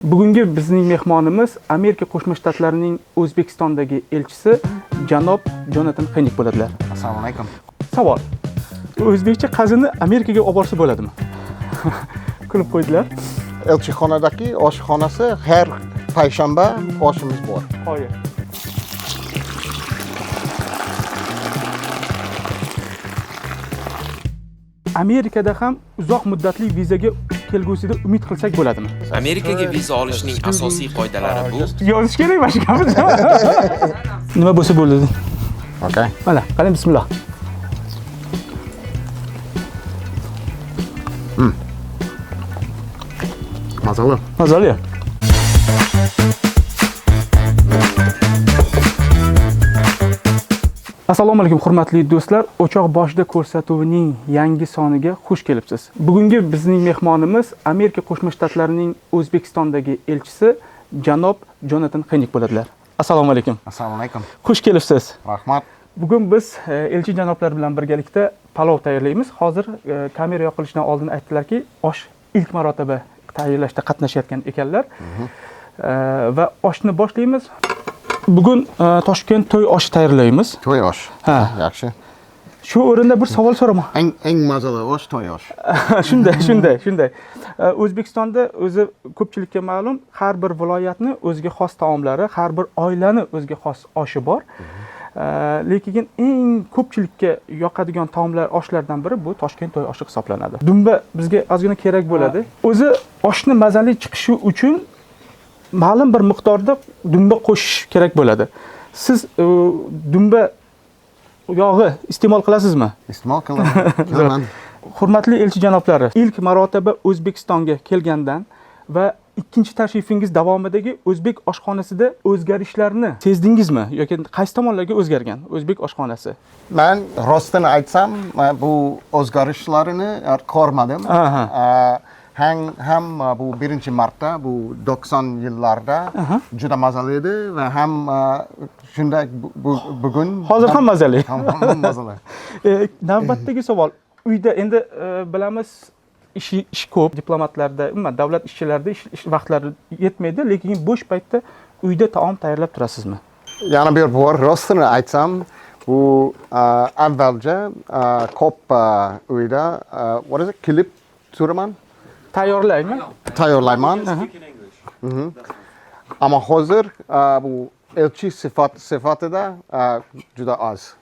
Bugungi bizning mehmonimiz Amerika Qo'shma Shtatlarining O'zbekistondagi elchisi janob Jonatan Xennik bo'ladilar. Assalomu alaykum. Savol. O'zbekcha qazini Amerikaga olib borsa bo'ladimi? Kulib qo'ydilar. Elchixonadagi oshxonasi har payshanba oshimiz bor. Qoyil. Amerikada ham uzoq muddatli vizaga kelgusida umid qilsak bo'ladimi? Amerikaga viza olishning asosiy qoidalari bu Yozish kerak mana shu gapni. Nima bo'lsa bo'ldi. Okay. Mana, qarang, bismillah. Mazali. Mazali. Assalomu alaykum hurmatli do'stlar. O'choq boshida ko'rsatuvining yangi soniga xush kelibsiz. Bugungi bizning mehmonimiz Amerika Qo'shma Shtatlarining O'zbekistondagi elchisi janob Jonatan Xennik bo'ladilar. Assalomu alaykum. Assalomu alaykum. Xush kelibsiz. Rahmat. Bugun biz elchi janoblar bilan birgalikda palov tayyorlaymiz. Hozir kamera yoqilishidan oldin aytdilarki, osh ilk marotaba tayyorlashda qatnashayotgan ekanlar. Va oshni boshlaymiz. Bugun Toshkent to'y oshi tayyorlaymiz. To'y osh. Ha. Yaxshi. Shu o'rinda bir savol so'raman. Eng mazali osh to'y osh. Shunday, shunday, shunday. O'zbekistonda o'zi ko'pchilikka ma'lum, har bir viloyatni o'ziga xos taomlari, har bir oilani o'ziga xos oshi bor. Lekin eng ko'pchilikka yoqadigan taomlar, oshlardan biri bu Toshkent to'y oshi hisoblanadi. Dumba bizga ozgina kerak bo'ladi. O'zi oshni mazali chiqishi uchun ma'lum bir miqdorda dumba qo'shish kerak bo'ladi. Siz dumba yog'i iste'mol qilasizmi? Iste'mol qilaman. Qilaman. Hurmatli elchi janoblari, ilk marotaba O'zbekistonga kelgandan va ikkinchi tashrifingiz davomidagi o'zbek oshxonasida o'zgarishlarni sezdingizmi yoki qaysi tomonlarga o'zgargan o'zbek oshxonasi? Men rostini aytsam, men bu o'zgarishlarni ko'rmadim. Aha. Ham bu birinchi marta bu 90 yillarda juda mazali edi va ham shunday bugun Hozir ham mazali. Ham mazali. Navbatdagi savol. Uyda endi bilamiz, ish ko'p, diplomatlarda, umuman davlat ishchilarida ish vaqtlari yetmaydi, lekin bo'sh paytda uyda taom tayyorlab turasizmi? Yana bir bor rostini aytsam, bu avvalja ko'p uyda what is it? Kelib turaman. Tayyorlaymi? Tayyorlayman. Ammo hozir bu elchi sifatida juda oz.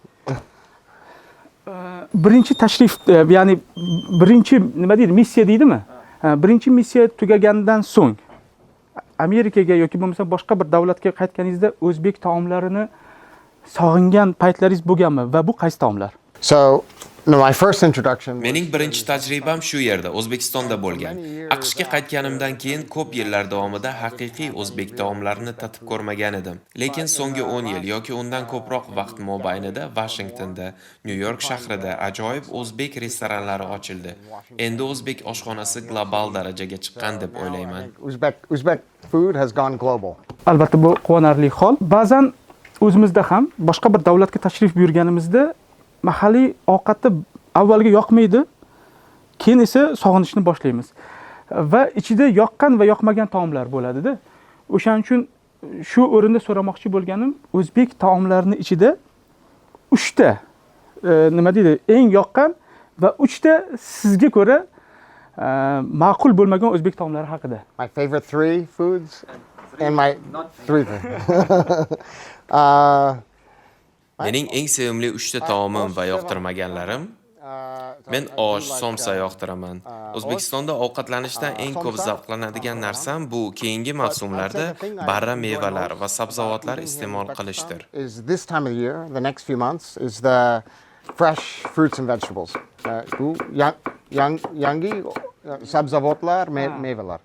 Birinchi tashrif, ya'ni birinchi nima deydi, missiya deydimi? Birinchi missiya tugagandan so'ng Amerikaga yoki bo'lmasa boshqa bir davlatga qaytganingizda o'zbek taomlarini sog'ingan paytlaringiz bo'lganmi va bu qaysi taomlar? So, no, my first introduction was Mening birinchi tajribam shu yerda, O'zbekistonda bo'lgan. AQShga qaytganimdan keyin ko'p yillar davomida haqiqiy o'zbek taomlarini tatib ko'rmagan edim. Lekin so'nggi 10 yil yoki undan ko'proq vaqt mobaynida Washingtonda, Nyu-York shahrida ajoyib o'zbek restoranlari ochildi. Endi o'zbek oshxonasi global darajaga chiqqan deb o'ylayman. Uzbek food has gone global. Albatta bu quvonarli hol. Ba'zan o'zimizda ham boshqa bir davlatga tashrif buyurganimizda mahalliy ovqatni avvalgi yoqmaydi, keyin esa sog'inishni boshlaymiz. Va ichida yoqqan va yoqmagan taomlar bo'ladida. O'shaning uchun shu o'rinda so'ramoqchi bo'lganim, o'zbek taomlarini ichida uchta nima deydi, eng yoqqan va uchta sizga ko'ra ma'qul bo'lmagan o'zbek taomlari haqida. My favorite three foods and my three things. Mening eng sevimli uchta taomim va yoqtirmaganlarim. Men osh, somsa yoqtiraman. O'zbekistonda ovqatlanishdan eng ko'p zavqlanadigan narsam bu keyingi mavsumlarda barra mevalar va sabzavotlar iste'mol qilishdir. Is this time of the year, the next few months, is the fresh fruits and vegetables. Bu yangi sabzavotlar, mevalar.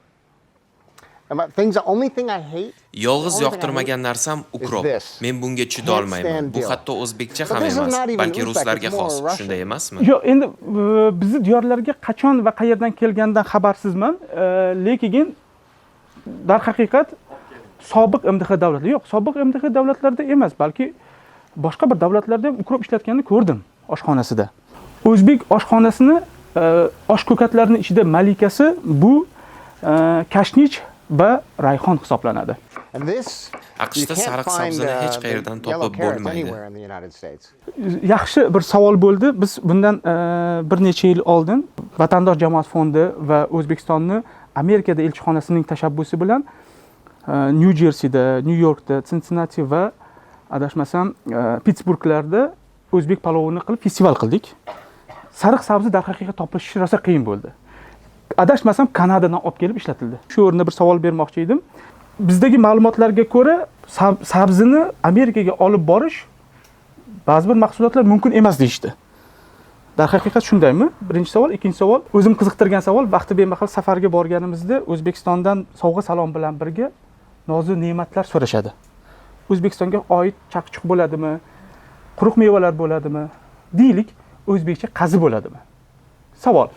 But things, the only thing I hate Yolg'iz yoqtirmagan narsam ukrop. Is this. Men bunga chidolmayman. Can't stand Bu dill. hatto o'zbekcha But ham this is emas, not even balki Uzbek, ruslarga it's more xos. Russian. Shunday emasmi? Yo'q, endi bizni diyorlarga qachon va qayerdan kelganidan xabarsizman. Lekin darhaqiqat sobiq MDH davlatlari, yo'q, sobiq MDH davlatlarida emas, balki boshqa bir davlatlarda ham ukrop ishlatganini ko'rdim oshxonasida. O'zbek oshxonasini osh ko'katlarining ichida malikasi bu kashnich va rayhon hisoblanadi. AQShda sariq sabzini hech qayerdan topib bo'lmaydi. Yaxshi bir savol bo'ldi. Biz bundan bir necha yil oldin Vatandosh jamoat fondi va O'zbekistonni Amerikada elchixonasining tashabbusi bilan Nyu Jersida, Nyu Yorkda, Cincinnati va adashmasam Pittsburglarda o'zbek palovini qilib festival qildik. Sariq sabzi darhaqiqat topish rosa qiyin bo'ldi. Adashmasam Kanadadan olib kelib ishlatildi. Shu o'rinda bir savol bermoqchi edim. Bizdagi ma'lumotlarga ko'ra sabzini Amerikaga olib borish ba'zi bir mahsulotlar mumkin emas deyishdi. Darhaqiqat shundaymi? Birinchi savol, ikkinchi savol, o'zim qiziqtirgan savol, vaqti bemahal safarga borganimizda O'zbekistondan sovg'a salom bilan birga nozu ne'matlar so'rashadi. O'zbekistonga oid chaqchuq bo'ladimi? Quruq mevalar bo'ladimi? Deylik, o'zbekcha qazi bo'ladimi? Savol.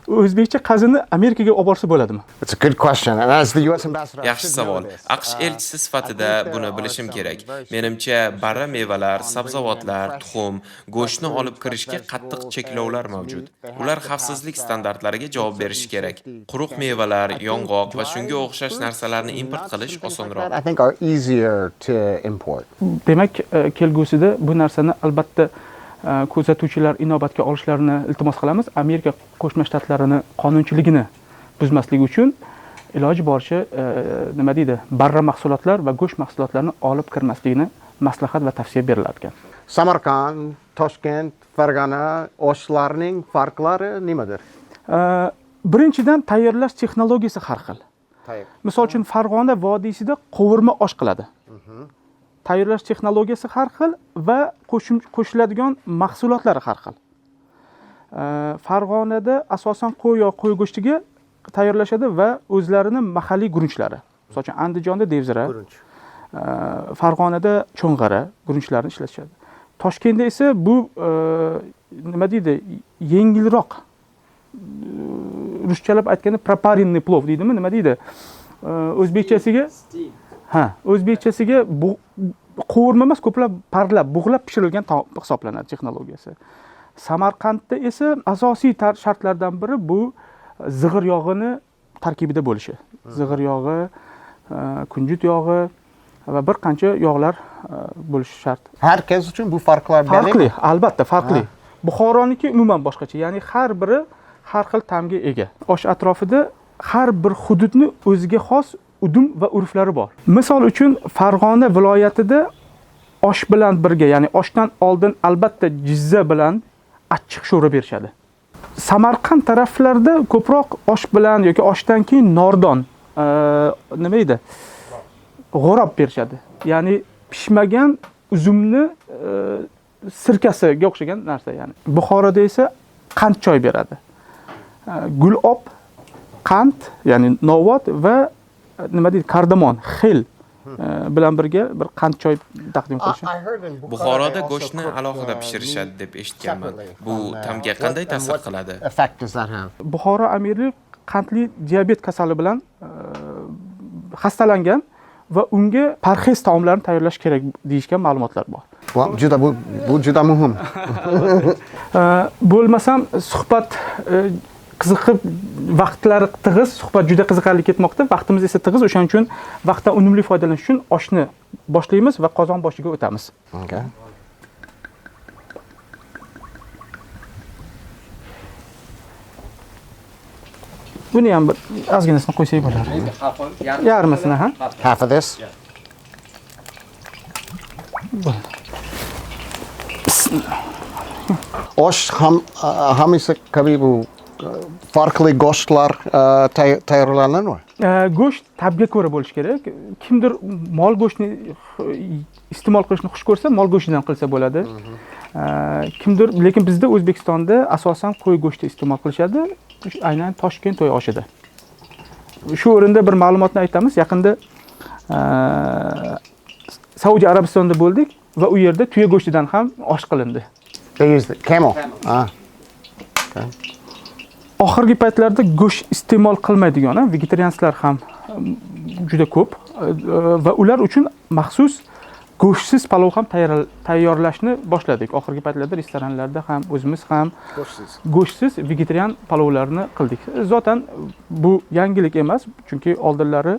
O'zbekcha qazini Amerikaga olib borsa bo'ladimi? It's a good question. And as the US ambassador, Yaxshi savol. AQSh elchisi sifatida buni bilishim kerak. Menimcha, barra mevalar, sabzavotlar, tuxum, go'shtni olib kirishga qattiq cheklovlar mavjud. Ular xavfsizlik standartlariga javob berishi kerak. Quruq mevalar, yong'oq va shunga o'xshash narsalarni import qilish osonroq. I think are easier to import. Demak, kelgusida bu narsani albatta kuzatuvchilar inobatga olishlarini iltimos qilamiz. Amerika Qo'shma Shtatlarini qonunchiligini buzmaslik uchun iloji boricha nima deydi, barra mahsulotlar va go'sht mahsulotlarini olib kirmasligini maslahat va tavsiya berilar ekan. Samarqand, Toshkent, Farg'ona oshlarining farqlari nimadir? Birinchidan tayyorlash texnologiyasi har xil. Misol uchun Farg'ona vodiysida qovurma osh qiladi. Tayyorlash texnologiyasi har xil va qo'shiladigan mahsulotlari har xil. Farg'onada asosan qo'y yo qo'y go'shtiga tayyorlashadi va o'zlarini mahalliy gurunchlari. Misol uchun Andijonda devzira, Farg'onada cho'ng'ara gurunchlarini ishlatishadi. Toshkentda esa bu nima deydi, yengilroq, ruschalab aytganda пропаренный plov deydimi, nima deydi? O'zbekchasiga ha, o'zbekchasiga bu qovurma emas, ko'plab parlab, bug'lab pishirilgan taom hisoblanadi texnologiyasi. Samarqandda esa asosiy shartlardan biri bu zig'ir yog'ini tarkibida bo'lishi. Zig'ir yog'i, kunjut yog'i va bir qancha yog'lar bo'lishi shart. Har kes uchun bu farqlar bellimi? Farqli, albatta farqli. Buxoroniki umuman boshqacha, ya'ni har biri har xil ta'mga ega. Osh atrofida har bir hududni o'ziga xos udum va urflari bor. Misol uchun Farg'ona viloyatida osh bilan birga, ya'ni oshdan oldin albatta jizza bilan achchiq sho'rva berishadi. Samarqand taraflarida ko'proq osh bilan yoki oshdan keyin nordon, nima edi? G'o'rob berishadi. Ya'ni pishmagan uzumni sirkasiga o'xshagan narsa, ya'ni. Buxoroda esa qand choy beradi. Gulob, qand, ya'ni novot va nima deydi, kardamon, xil bilan birga bir qand choy taqdim qilishi. Buxoroda go'shtni alohida pishirishadi deb eshitganman. Bu ta'mga qanday ta'sir qiladi? Buxoro amirlik qandli diabet kasali bilan xastalangan va unga parhez taomlarini tayyorlash kerak deyishgan ma'lumotlar bor. Bu juda muhim. Bo'lmasam suhbat qiziqib, vaqtlari tig'iz, suhbat juda qiziqarli ketmoqda, vaqtimiz esa tig'iz, o'shaning uchun vaqtdan unumli foydalanish uchun oshni boshlaymiz va qozon boshiga o'tamiz. Okay. Buni ham bir ozginasini qo'ysak bo'ladi. Yarmisini, ha? Half of this. Bo'ldi. Osh ham hammasi kabi bu farqli go'shtlar tayyorlanadimi? Go'sht ta'bga ko'ra bo'lishi kerak. Kimdir mol go'shtini iste'mol qilishni xush ko'rsa, mol go'shtidan qilsa bo'ladi. Kimdir, lekin bizda O'zbekistonda asosan qo'y go'shti iste'mol qilishadi, aynan Toshkent to'y oshida. Shu o'rinda bir ma'lumotni aytamiz. Yaqinda Saudiya Arabistonida bo'ldik va u yerda tuya go'shtidan ham osh qilindi. They use the camel. Ah. Okay. Oxirgi paytlarda go'sht iste'mol qilmaydigan, vegetarianslar ham juda ko'p va ular uchun maxsus Go'shtsiz palov ham tayyorlashni boshladik. Oxirgi paytlarda restoranlarda ham, o'zimiz ham go'shtsiz vegetarian palovlarni qildik. Zotan bu yangilik emas, chunki oldinlari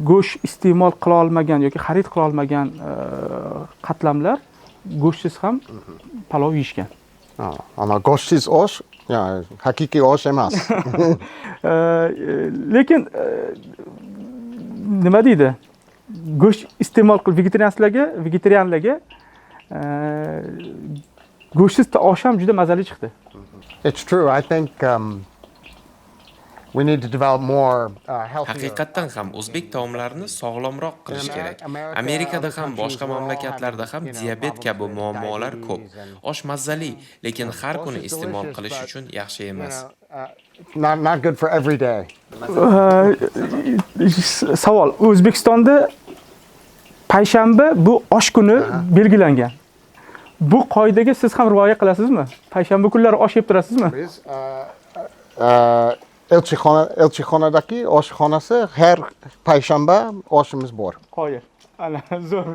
go'sht iste'mol qila olmagan yoki xarid qila olmagan qatlamlar go'shtsiz ham palov yeyishgan. Ammo go'shtsiz osh, haqiqiy osh emas. Lekin nima deydi? Go'sht iste'mol qilib vegetarianlarga go'shtsiz osh ham juda mazali chiqdi. It's true. I think we need to develop more healthier. Haqiqatdan ham o'zbek taomlarini sog'lomroq qilish kerak. Amerikada ham, boshqa mamlakatlarda ham diabet kabi muammolar ko'p. Osh mazali, lekin har kuni iste'mol qilish uchun yaxshi emas. Not good for every day. Savol. O'zbekistonda payshanba bu osh kuni belgilangan. Bu qoidaga siz ham rioya qilasizmi? Payshanba kunlari osh yeb turasizmi? Biz elchixonadagi oshxonasi har payshanba oshimiz bor. Qoyil. Ana, zo'r.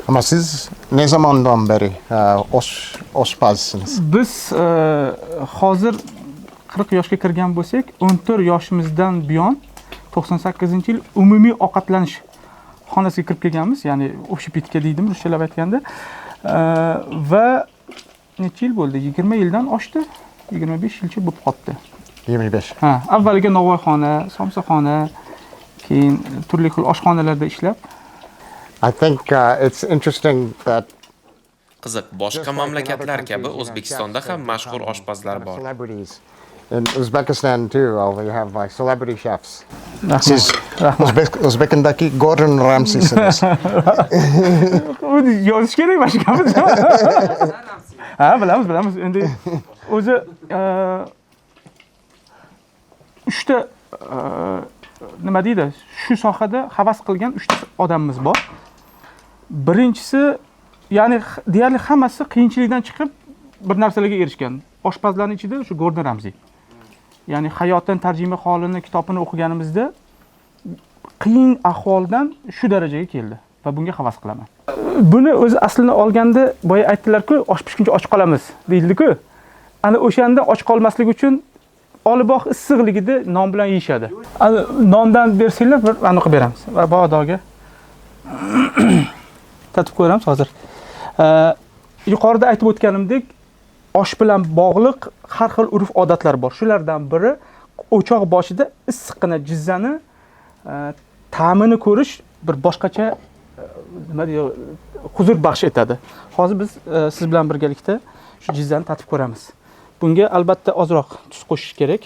Ama siz ne zamandan beri oshpazsiniz? Biz hozir 40 yoshga kirgan bo'lsak, 14 yoshimizdan buyon 98-yil umumiy ovqatlanish xonasiga kirib kelganmiz, ya'ni общепитga deydimi ruschalab aytganda. Va necha yil bo'ldi? 20 yildan oshdi. 25 yilcha bo'lib qoldi. 25. Ha, avvaliga novvoyxona, somsaxona, keyin turli xil oshxonalarda ishlab. I think it's interesting that Qiziq, boshqa mamlakatlar kabi O'zbekistonda ham mashhur oshpazlar bor. In Uzbekistan too, we have like celebrity chefs. Siz O'zbekistondagi Gordon Ramsaysiniz. Uni yozish kerak boshqamiz. Ha, bilamiz. Endi o'zi uchta nima deydi? Shu sohada havas qilgan uchta odamimiz bor. Birinchisi, ya'ni deyarli hammasi qiyinchilikdan chiqib bir narsalarga erishgan. Oshpazlarning ichida shu Gordon Ramsay. Ya'ni hayotdan tarjima holini kitobini o'qiganimizda qiyin ahvoldan shu darajaga keldi va bunga havas qilaman. Buni o'zi aslini olganda boya aytdilar-ku, osh pishguncha och qolamiz deyildi-ku. Ana o'shanda och qolmaslik uchun olibog' issiqligida non bilan yeyishadi. Ana nondan bersanglar bir aniq beramiz va bodoga tatib ko'ramiz hozir. Yuqorida aytib o'tganimdek, osh bilan bog'liq har xil urf-odatlar bor. Shulardan biri o'choq boshida issiqqina jizzani ta'mini ko'rish bir boshqacha nima deydi, huzur baxsh etadi. Hozir biz siz bilan birgalikda shu jizzani tatib ko'ramiz. Bunga albatta ozroq tuz qo'shish kerak.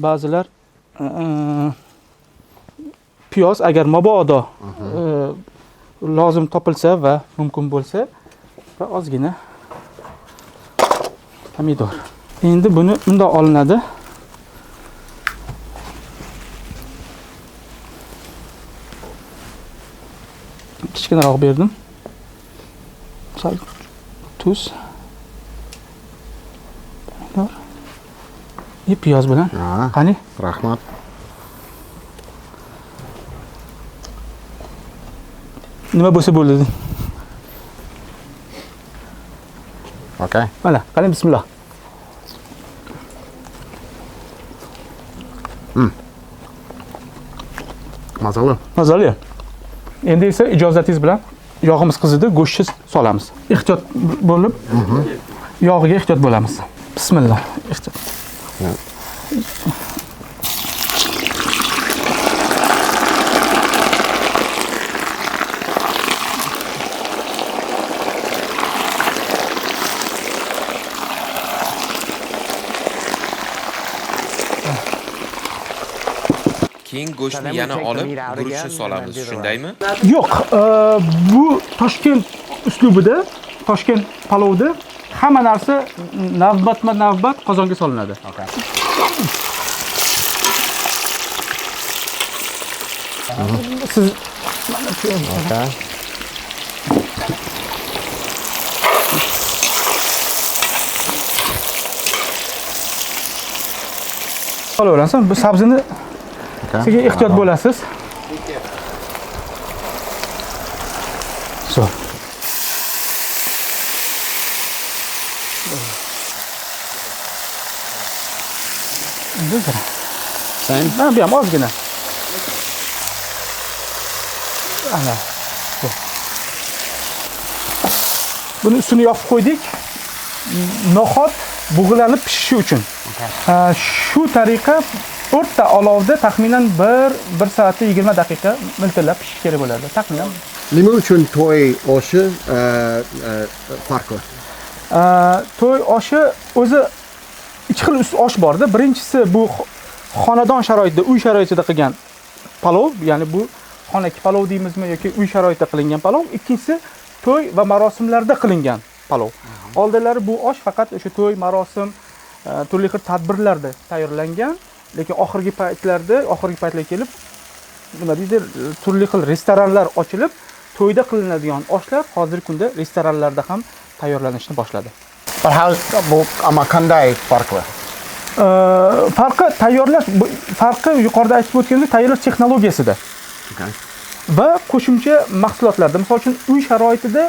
Ba'zilar piyoz agar mabodo lozim topilsa va mumkin bo'lsa va ozgina pomidor. Endi buni bundoq olinadi. Kichkinaroq berdim. Sal tuz. Pomidor. И piyoz bilan. Qani? Rahmat. Nima bo'lsa bo'ldi. Okay. Mana, qani bismillah. Mazali. Mazali. Endi esa ijozatingiz bilan yog'imiz qizidi, go'shtni solamiz. Ehtiyot bo'lib, yog'iga ehtiyot bo'lamiz. Bismillah. Ehtiyot. Keyin go'shtni yana olib, guruchni solamiz, shundaymi? Yo'q, bu Toshkent uslubida, Toshkent palovida hamma narsa navbatma-navbat qozonga solinadi. Siz Okay. Olaversan, bu sabzini Okay. Sekin ehtiyot bo'lasiz. Zo'r. Endi zira. Same. Ha, bu ham ozgina. Ana. Bu. Buni ustini yopib qo'ydik. No'xat bug'lanib pishishi uchun. Ha, shu tariqa o'rta olovda taxminan 1 1 soatda 20 daqiqa miltillab pishishi kerak bo'ladi. Taxminan. Nima uchun to'y oshi farqli? To'y oshi o'zi ikki xil osh borda. Birinchisi bu xonadon sharoitida, uy sharoitida qilgan palov, ya'ni bu xonaki palov deymizmi yoki uy sharoitida qilingan palov. Ikkinchisi to'y va marosimlarda qilingan palov. Oldinlari bu osh faqat o'sha to'y, marosim, turli xil tadbirlarda tayyorlangan, lekin oxirgi paytlar kelib, nima deydi, turli xil restoranlar ochilib, to'yda qilinadigan oshlar hozirgi kunda restoranlarda ham tayyorlanishni boshladi. But how bu amma qanday farqli? Farqi tayyorlash, bu farqi yuqorida aytib o'tganimdek tayyorlash texnologiyasida. Okay. Va qo'shimcha mahsulotlarda, misol uchun uy sharoitida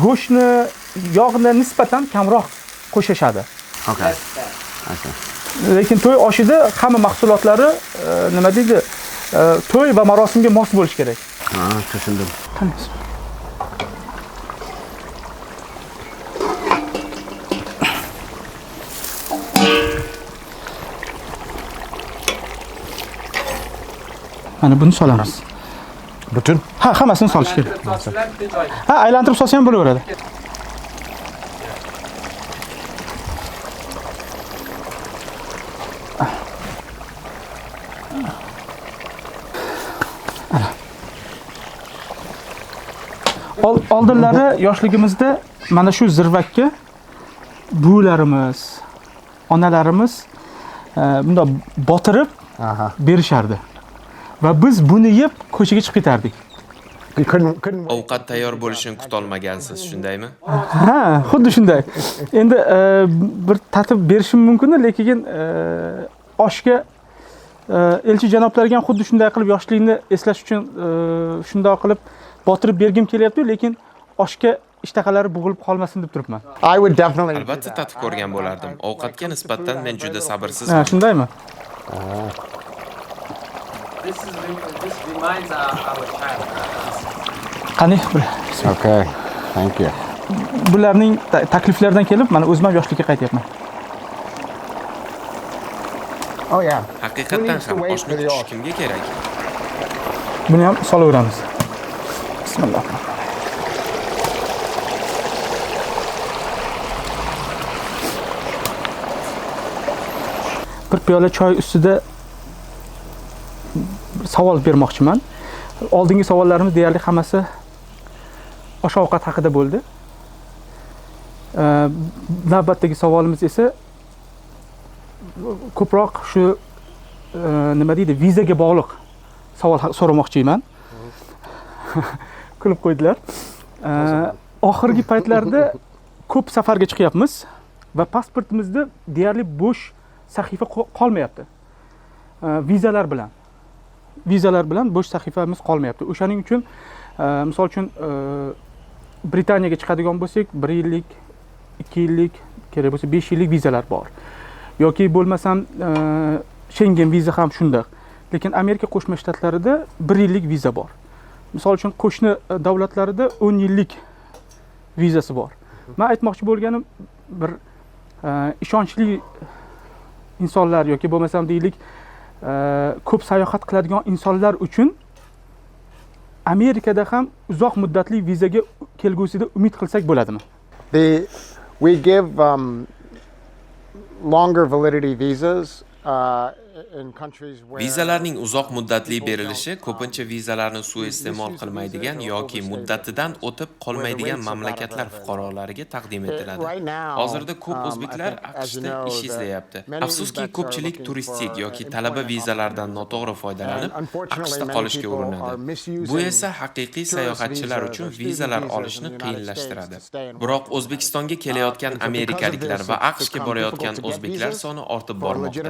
go'shtni, yog'ni nisbatan kamroq qo'shishadi. Okay. Okay. Lekin to'y oshida hamma mahsulotlari, nima deydi, to'y va marosimga mos bo'lishi kerak. Ha, tushundim. Qani? Mana buni solamiz. Butun? Ha, hammasini solish kerak. Ha, aylantirib solsa ham bo'laveradi. Oldinlari yoshligimizda mana shu zirvakka buvilarimiz, onalarimiz bundoq botirib berishardi. Va biz buni yeb ko'chaga chiqib ketardik. You couldn't wait. Ovqat tayyor bo'lishini kutolmagansiz, shundaymi? Ha, xuddi shunday. Endi bir tatib berishim mumkin, lekin oshga elchi janoblarga ham xuddi shunday qilib yoshlikni eslash uchun shunday qilib botirib bergim kelyapti, lekin oshga ishtahalari bo'g'ilib qolmasin deb turibman. I would definitely do Albatta that. Tatib ko'rgan bo'lardim. Ovqatga nisbatan men juda sabrsizman. Ha, shundaymi? This reminds our child. Qani bir Okay. Thank you. Bularning takliflaridan kelib, mana o'zim ham yoshlikka qaytyapman. Oh yeah. Haqiqatdan ham oshni kutish kimga kerak? Buni ham solaveramiz. Bismillah. Bir piyola choy ustida bir savol bermoqchiman. Oldingi savollarimiz deyarli hammasi osh ovqat haqida bo'ldi. Navbatdagi savolimiz esa ko'proq shu nima deydi, vizaga bog'liq savol so'ramoqchiman. Kulib qo'ydilar. Oxirgi paytlarda ko'p safarga chiqyapmiz va pasportimizda deyarli bo'sh sahifa qolmayapti. Vizalar bilan. Vizalar bilan bo'sh sahifamiz qolmayapti. O'shaning uchun, misol uchun, Britaniyaga chiqadigan bo'lsak, 1 yillik, 2 yillik, kerak bo'lsa 5 yillik vizalar bor. Yoki bo'lmasam, Schengen viza ham shundoq. Lekin Amerika Qo'shma Shtatlarida 1 yillik viza bor. Misol uchun qo'shni davlatlarida 10 yillik vizasi bor. Men aytmoqchi bo'lganim bir ishonchli insonlar yoki bo'lmasam deylik, ko'p sayohat qiladigan insonlar uchun Amerikada ham uzoq muddatli vizaga kelgusida umid qilsak bo'ladimi? We give longer validity visas in countries where Vizalarning uzoq muddatli berilishi ko'pincha vizalarni suiiste'mol qilmaydigan yoki muddatidan o'tib qolmaydigan mamlakatlar fuqarolariga taqdim etiladi. Hozirda ko'p o'zbeklar AQShda ish izlayapti. Afsuski, ko'pchilik turistik yoki talaba vizalaridan noto'g'ri foydalanib, AQShda qolishga urinadi. Bu esa haqiqiy sayohatchilar uchun vizalar olishni qiyinlashtiradi. Biroq O'zbekistonga kelayotgan amerikaliklar va AQShga borayotgan o'zbeklar soni ortib bormoqda.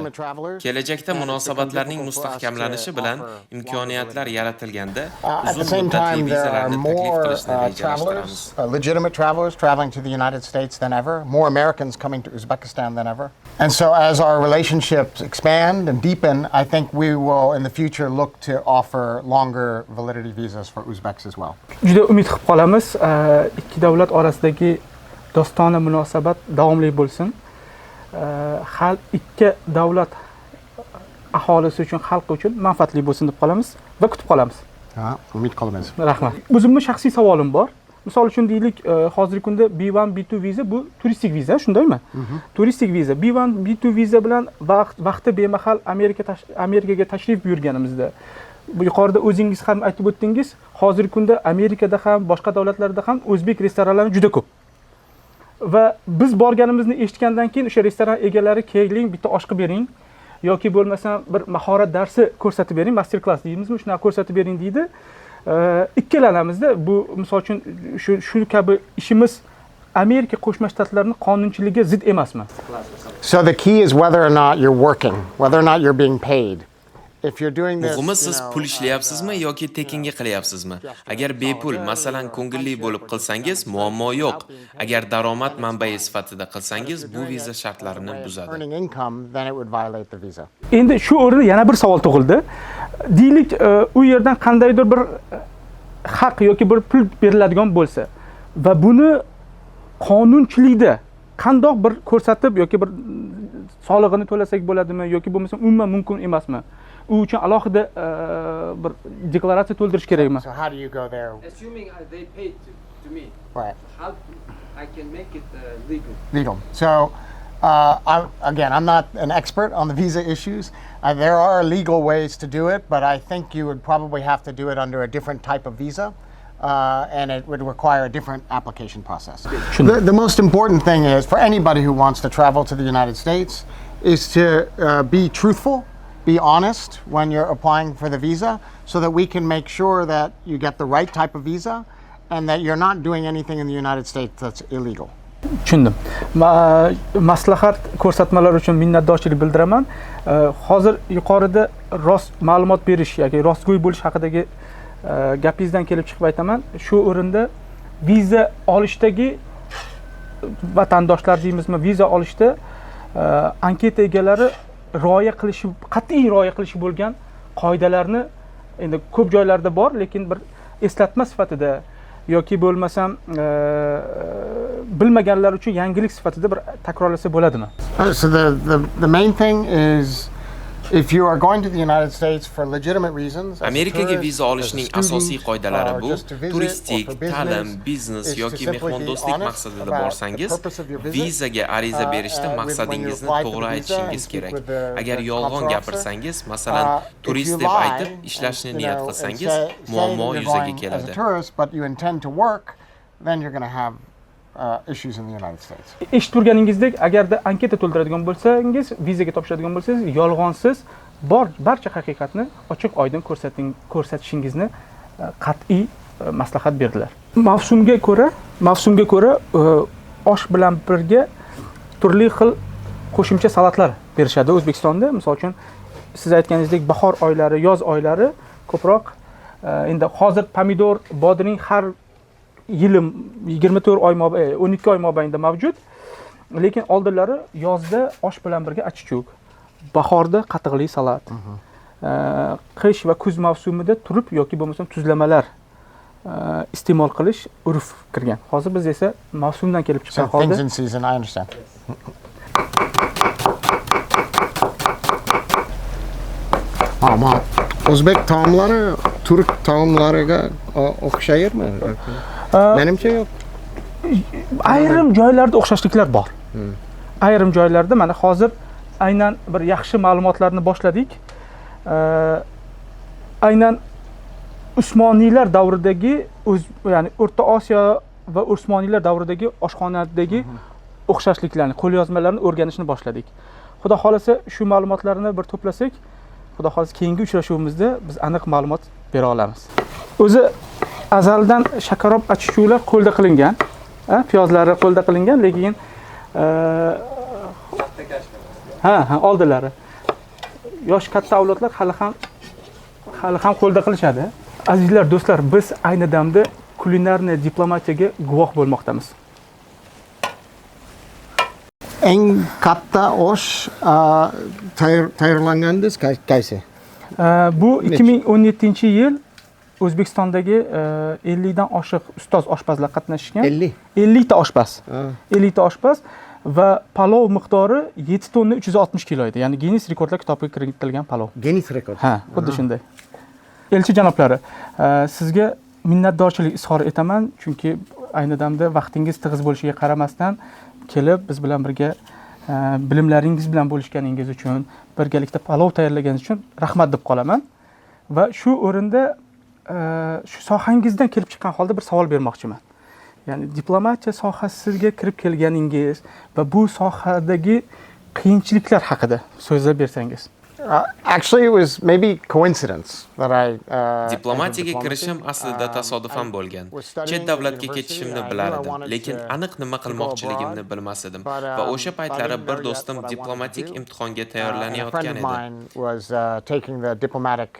Kelajak Kelajakda munosabatlarning mustahkamlanishi bilan imkoniyatlar yaratilganda At the uzun same muddatli time, there are vizalarni taklif more qilishni travelers, rejalashtiramiz. Legitimate travelers traveling to the United States than ever, more Americans coming to Uzbekistan than ever. And so, as our relationships expand and deepen, I think we will in the future look to offer longer validity visas for Uzbeks as well. Juda umid qilib qolamiz. Ikki davlat orasidagi do'stona munosabat davomli bo'lsin. Har ikki davlat aholisi uchun, xalqi uchun manfaatli bo'lsin deb qolamiz va kutib qolamiz. Ha, umid qilamiz. Rahmat. O'zimni shaxsiy savolim bor. Misol uchun deylik, hozirgi kunda B1, B2 viza bu turistik viza, shundaymi? Turistik viza. B1, B2 viza bilan vaqt vaqti bemahal Amerikaga tashrif buyurganimizda, bu yuqorida o'zingiz ham aytib o'tdingiz, hozirgi kunda Amerikada ham, boshqa davlatlarda ham o'zbek restoranlari juda ko'p. Va biz borganimizni eshitgandan keyin o'sha restoran egalari keling, bitta osh qilib bering yoki bo'lmasam bir mahorat darsi ko'rsatib bering, master klass deymizmi, shunaqa ko'rsatib bering deydi. Ikkilanamizda bu misol uchun shu kabi ishimiz Amerika Qo'shma Shtatlarining qonunchiligiga zid emasmi? So the key is whether or not you're working, whether or not you're being paid. If you're doing this, Muhimi, siz pul ishlayapsizmi yoki tekinga qilyapsizmi? Agar bepul, masalan, ko'ngilli bo'lib qilsangiz, muammo yo'q. Agar daromad manbai sifatida qilsangiz, bu viza shartlarini buzadi. Earning income, then it would violate the visa. Endi shu o'rinda yana bir savol tug'ildi. Deylik, u yerdan qandaydir bir haq yoki bir pul beriladigan bo'lsa va buni qonunchilikda qandoq bir ko'rsatib yoki bir solig'ini to'lasak bo'ladimi yoki bo'lmasa umuman mumkin emasmi? U uchun alohida bir deklaratsiya to'ldirish kerakmi? So how do you go there? Assuming they paid to me, how I can make it legal? Legal. So, again, I'm not an expert on the visa issues. There are legal ways to do it, but I think you would probably have to do it under a different type of visa, and it would require a different application process. The most important thing is for anybody who wants to travel to the United States is to be truthful, be honest when you're applying for the visa, so that we can make sure that you get the right type of visa and that you're not doing anything in the United States that's illegal. Tushundim. Maslahat ko'rsatmalar uchun minnatdorchilik bildiraman. Hozir yuqorida rost ma'lumot berish yoki rostgo'y bo'lish haqidagi gapingizdan kelib chiqib aytaman. Shu o'rinda viza olishdagi vatandoshlar deymizmi, viza olishda anketa egalari rioya qilishi, qat'iy rioya qilishi bo'lgan qoidalarni endi ko'p joylarda bor, lekin bir eslatma sifatida yoki bo'lmasam bilmaganlar uchun yangilik sifatida bir takrorlasa bo'ladimi? So the main thing is if you are going to the United States for legitimate reasons, Amerikaga viza olishning asosiy qoidalari bu turistik, ta'lim, biznes yoki mehmondo'stlik maqsadida borsangiz, vizaga ariza berishda maqsadingizni to'g'ri aytishingiz kerak. Agar yolg'on gapirsangiz, masalan, turist deb aytib ishlashni niyat qilsangiz, muammo yuzaga keladi. But you intend to work, then you're going to have issues in the United States. Eshitib turganingizdek, agarda anketa to'ldiradigan bo'lsangiz, vizaga topshiradigan bo'lsangiz, yolg'onsiz bor barcha haqiqatni ochiq oydin ko'rsatishingizni qat'iy maslahat berdilar. Mavsumga ko'ra osh bilan birga turli xil qo'shimcha salatlar berishadi O'zbekistonda. Misol uchun, siz aytganingizdek, bahor oylari, yoz oylari ko'proq endi hozir pomidor, bodring har yili 24 oy, 12 oy mobaynida mavjud. Lekin oldinlari yozda osh bilan birga achichuk, bahorda qatiqli salat, qish va kuz mavsumida turib yoki bo'lmasam tuzlamalar iste'mol qilish urf kirgan. Hozir biz esa mavsumdan kelib chiqqan So holda things in season, I understand. Ama O'zbek taomlari turk taomlariga o'xshaymi? Menimcha yo'q. Ayrim joylarda o'xshashliklar bor. Ayrim joylarda mana hozir aynan bir yaxshi ma'lumotlarni boshladik. Aynan Usmoniylar davridagi o'z, ya'ni O'rta Osiyo va Usmoniylar davridagi oshxonadagi o'xshashliklarni, qo'lyozmalarni o'rganishni boshladik. Xudo xolasa shu ma'lumotlarni bir to'plasak, Xudo xolasa keyingi uchrashuvimizda biz aniq ma'lumot bera olamiz. O'zi azaldan shakarob achishuvlar qo'lda qilingan. Ha, piyozlari qo'lda qilingan, lekin ha, oldilari. Yosh katta avlodlar hali ham qo'lda qilishadi. Azizlar, do'stlar, biz ayni damda kulinarniy diplomatiyaga guvoh bo'lmoqdamiz. Eng katta osh tayyorlangandiz qaysi? Bu 2017-yil O'zbekistondagi 50 dan oshiq ustoz oshpazlar qatnashgan. 50? 50 ta oshpaz. 50 ta oshpaz va palov miqdori 7 tonna 360 kilo edi. Ya'ni Guinness rekordlar kitobiga kiritilgan palov. Guinness rekord. Ha, xuddi shunday. Elchi janoblari, sizga minnatdorchilik izhor etaman, chunki ayni damda vaqtingiz tig'iz bo'lishiga qaramasdan kelib biz bilan birga bilimlaringiz bilan bo'lishganingiz uchun, birgalikda palov tayyorlaganingiz uchun rahmat deb qolaman. Va shu o'rinda shu sohangizdan kelib chiqqan holda bir savol bermoqchiman. Ya'ni diplomatiya sohasiga kirib kelganingiz va bu sohadagi qiyinchiliklar haqida so'zlab bersangiz. Actually, it was maybe coincidence that I Diplomatiyaga kirishim aslida tasodifan bo'lgan. Chet davlatga ketishimni bilar edim, lekin aniq nima qilmoqchiligimni bilmas edim. Va o'sha paytlari bir do'stim diplomatik imtihonga tayyorlanayotgan edi. Was taking the diplomatic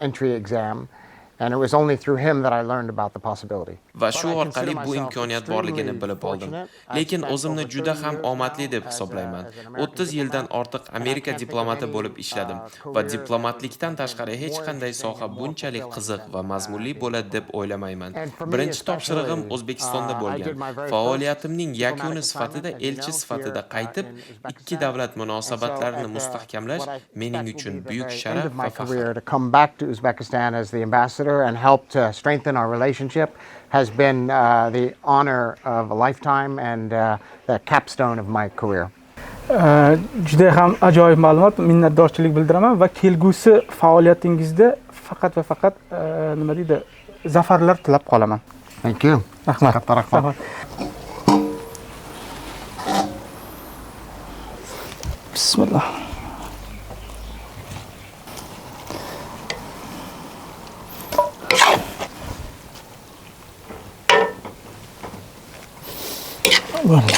entry exam, and it was only through him that I learned about the possibility. Va shu orqali bu imkoniyat borligini bilib oldim. Lekin o'zimni juda ham omadli deb hisoblayman. 30 yildan ortiq Amerika diplomati bo'lib ishladim va diplomatlikdan tashqari hech qanday soha bunchalik qiziq va mazmunli bo'ladi deb o'ylamayman. Birinchi topshirig'im O'zbekistonda bo'lgan. Faoliyatimning yakuni sifatida elchi sifatida qaytib, ikki davlat munosabatlarini mustahkamlash mening uchun buyuk sharaf va faxr. To come back to Uzbekistan as the ambassador and help to strengthen our relationship has been the honor of a lifetime and the capstone of my career. Juda ham ajoyib ma'lumot, minnatdorchilik bildiraman va kelgusi faoliyatingizda faqat va faqat nima deydi, zafarlar tilab qolaman. Thank you. Rahmat. Katta rahmat. Rahmat. Bismillah. Okay.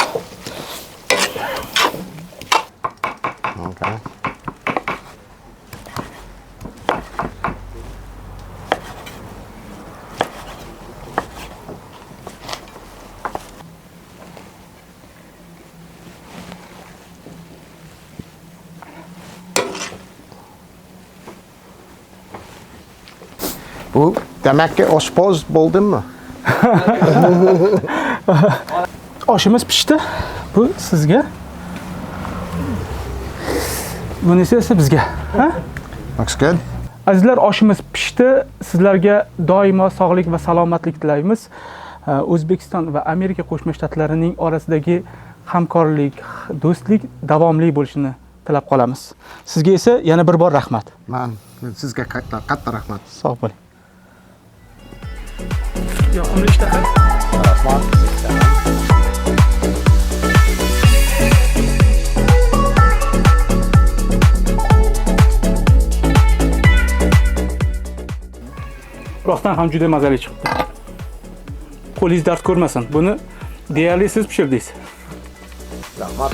Bu demakki oshpoz bo'ldimmi? Oshimiz pishdi. Bu sizga. Bunisi esa bizga. Ha? Looks good. Azizlar, oshimiz pishdi. Sizlarga doimo sog'lik va salomatlik tilaymiz. O'zbekiston va Amerika Qo'shma Shtatlarining orasidagi hamkorlik, do'stlik davomli bo'lishini tilab qolamiz. Sizga esa yana bir bor rahmat. Man sizga katta katta rahmat. Sog' bo'ling. Yoqimli ishtaha. Rahmat. Rostdan ham juda mazali chiqdi. Qo'lingiz dard ko'rmasin. Buni deyarli siz pishirdingiz. Rahmat.